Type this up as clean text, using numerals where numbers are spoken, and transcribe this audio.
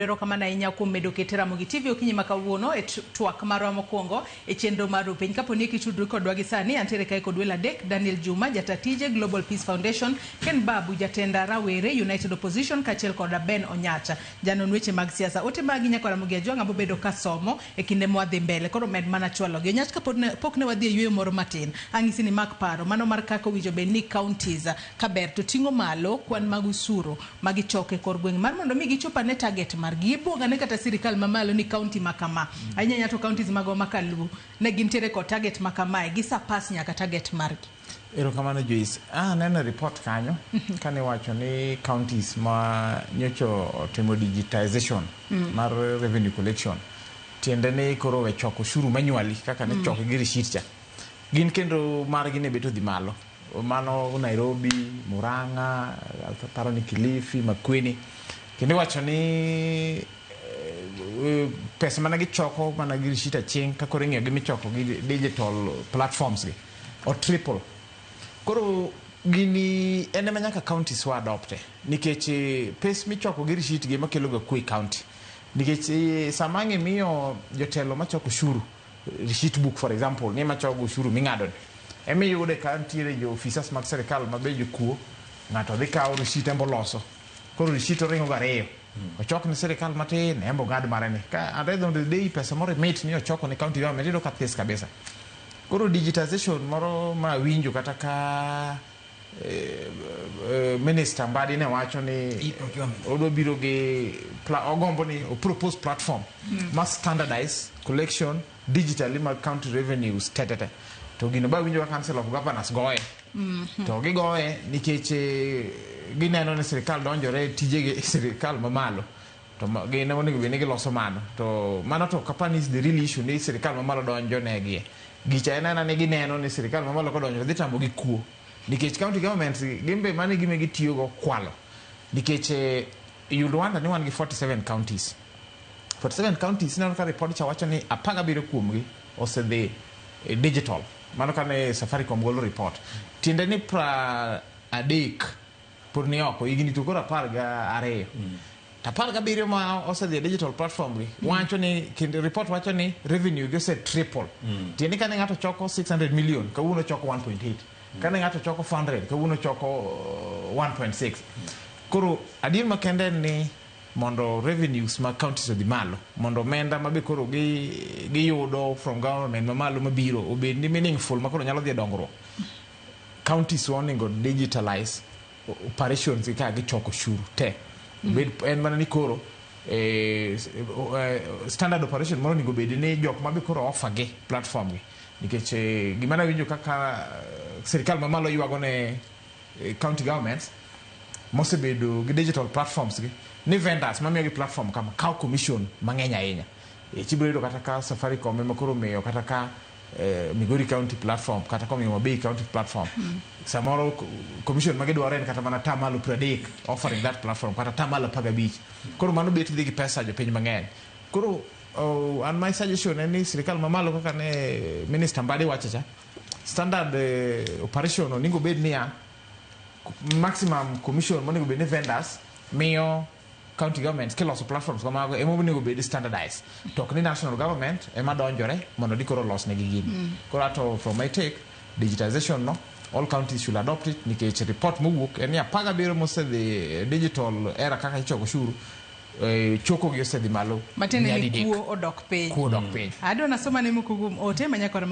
Erokamano ahinya kuom medo kete Ramogi TV okinyi ma kawuono e twak marwa mokwongo e chenro mar Rupiny. Kapo ni kitudri kodwa gi sani, antiere kae kod welo adek, Daniel Juma, jata tije Global Peace Foundation, Ken Babu, jatend rawere United Opposition, kaachiel koda Ben Onyacha, janon weche mag siasa. Ote magi nyaka Ramogi Ajwang' abobedo kasomo e kinde mwadhi mbele, koro med mana chwalogi. Onyach kapod ne, pok ne wadhi e yueyo moro matin, ang'isi ni mak paro, mano mar kaka owinjo bed ni counties kaber to ting'o malo kwan mag usuru ma gichoko e kor gweng' mar mondo mi gichop ane target margi. Gibuog ane kata sirikal mamalo ni county ma kama. Ahinya ahinya to counties magwa ma kaluo ne gintiere kod target ma kamae, gi surpass nyaka target margi. Erokamano Joyce. Aneno report kanyo kane iwacho ni counties ma nyocha otimo digitization mar revenue collection tiende ni koro we choko ushuru manually kaka ne choke gi receipt cha. Gin kendo margi ne bet odhi malo. Mano Nairobi, Murang'a, aparo ni Kilifi, Makueni. Kendo iwacho ni pesa mana gichoko mana gi receipt aching' ka koro ing'iyo gi michoko gi digital platforms gi o triple. Koro gini en ema nyaka counties wa adopte nikech pes michoko gi receipt gi ema kelo ga kwe e county. Nikech sama ang' imiyo jotelo machoko ushuru receipt book for example ni ema choko ushuru ming'ado ni ema iyude ka nitiere jo ofisas mag sirikal ma be jokuo ng'ato dhi kawo receipt embo loso koro receipt oringo go ariyo ochok ne sirikal matin embo ng'ad mare ni ka at the end of the day pesa moro remit ni ochoko ne county government iyudo ka this kabisa. Koro digitization moro ma awinjo kata ka minister Mbadi ne wacho ni odwa biro gi ogombo ni o propose platform ma standardize collection digitally mag county revenues te te te. To gino ba winjo ka Council of Governors goye. To gigoye nikech gineno ni sirikal donjore e tijegi sirikal mamalo. To gin ema onego bed ni giloso mano. To mano to ok apar ni is the real issue ni sirikal mamalo donjo negie. Gicha en aena ni gineno ni sirikal mamalo kodonjo to dhi tamogi kuo. Nikech county governments gin be mano e gima gitiyogo kwalo. Nikech you'll wonder ni wan gi 47 counties. 47 counties ineno ka report cha wacho ni 17 kuomgi osedhi digital. Mano kane Safaricom golo report. Tiende ni 30 pod ni oko, higni to koro 12. To 17 ma osedhi e digital platform gi wacho ni kendo report wacho ni revenue gi ose triple. Tiende ni kane ng'ato choko 600 million kawuono choko 1.8. Kane ng'ato choko 400 kawuono choko 1.6. Koro adier makende en ni mondo revenues mag counties odhi malo mondo omenda ma be koro giyudo from government mamalo mabiro obed ni meaningful ma koro nyalo dhi e dongruok. Counties wa onego digitalize operations gi kaka gichoko ushuru te. Obed en mana ni koro standard operation moro onego bed ni jok ma be koro offer gi platform gi nikech gima nawinjo kaka sirikal mamalo ywago ne county governments mosebedo gi digital platforms gi ni vendors mamiyo gi platform kama kawo commission mang'eny ahinya. Tibiro yudo kata ka Safaricom ema koro omiyo kata ka Migori County platform kata komiyo Homa Bay County platform samoro commission ma gidwaro en kata mana atamalo 30 offering that platform kata atamalo 15. Koro mano bet dhi gi pesa jopiny mang'eny. Koro an my suggestion en ni sirikal mamalo kaka ne Minister Mbadi wacho cha standard operation onego bed niya maximum commission monego bed ni vendors miyo county governments kiloso platforms kamago ema onego bed standardized to ok ni national government ema donjore mondo di koro los negi gini. Koro ato from my take digitization no all counties should adopt it nikech report mowuok en ni 17 mosedhi digital era kaka ichoko ushuru choko gi osedhi malo Matiende ni nyadidek. Kuo odok piny. Kuo odok piny. Adwa nasoma ne moko kuom ote ma nyakora.